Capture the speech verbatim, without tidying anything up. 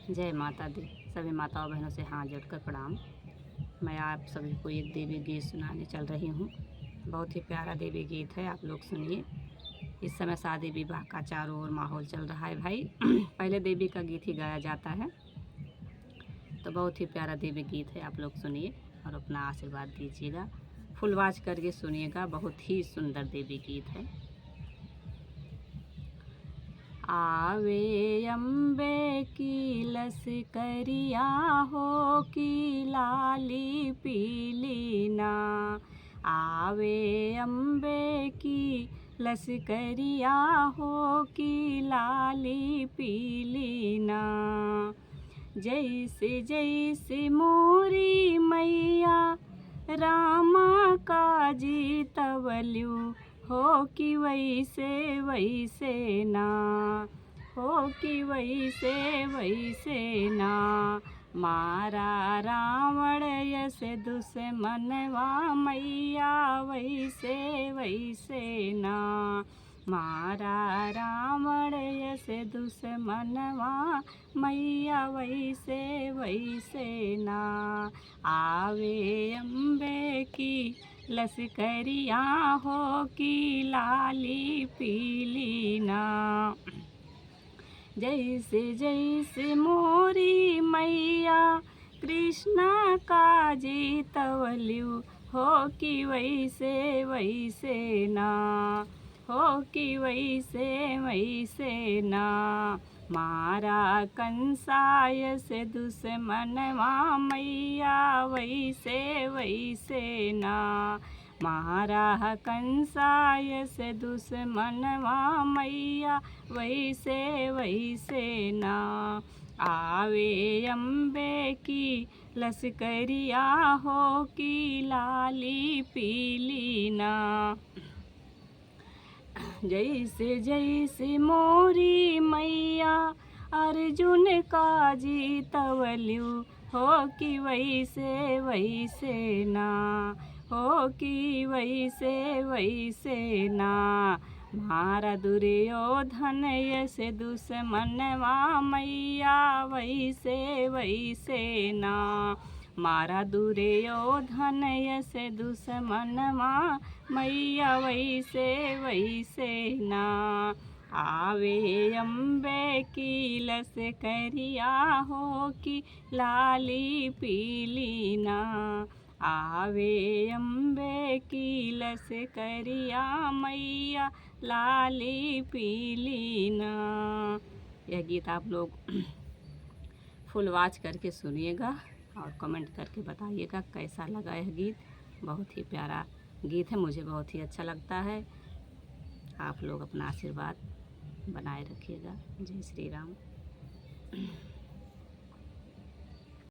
जय माता दी। सभी माताओं बहनों से हाथ जोड़कर प्रणाम। मैं आप सभी को एक देवी गीत सुनाने चल रही हूँ। बहुत ही प्यारा देवी गीत है, आप लोग सुनिए। इस समय शादी विवाह का चारों ओर माहौल चल रहा है भाई। पहले देवी का गीत ही गाया जाता है, तो बहुत ही प्यारा देवी गीत है, आप लोग सुनिए और अपना आशीर्वाद दीजिएगा। फुल वाच करके सुनिएगा, बहुत ही सुंदर देवी गीत है। आवे अम्बे की लसकरिया हो की लाली पीली ना, आवे अम्बे की लसकरिया हो की लाली पीली ना। जैसे जैसे मोरी मैया रामा का जीतवल्यू, हो कि वैसे वैसे ना, हो कि वैसे वैसे ना। मारा रावण यस दुश्मनवा मैया वैसे वैसे ना, मारा रावण यस दुश्मनवा मैया वैसे वैसे ना। आवे अम्बे की लसकरिया हो की लाली पीली ना। जैसे जैसे मोरी मैया कृष्णा का जीतवल्यू, हो कि वैसे वैसे ना, हो कि वैसे वैसे ना। मारा कंसा यस दुश्मनवा मैया वैसे वैसे ना, मारा कंसा यस दुश्मनवा मैया वैसे वैसे ना। आवे अम्बे की लसकरिया हो की लाली पीली ना। जैसे जैसे मोरी मैया अर्जुन का जीतवल्यू, हो कि वैसे वैसे ना, हो कि वैसे वैसे ना। मारा दुर्योधन यस दुश्मनवा मैया वैसे वैसे ना, मारा दुर्योधन यस दुश्मनवा मैया वैसे वैसे ना। आवे अम्बे की लसकरिया हो की लाली पीली ना, आवे अम्बे की लसकरिया मैया लाली पीली ना। यह गीत आप लोग फुल वाच करके सुनिएगा और कमेंट करके बताइएगा कैसा लगा यह गीत। बहुत ही प्यारा गीत है, मुझे बहुत ही अच्छा लगता है। आप लोग अपना आशीर्वाद बनाए रखिएगा। जय श्री राम।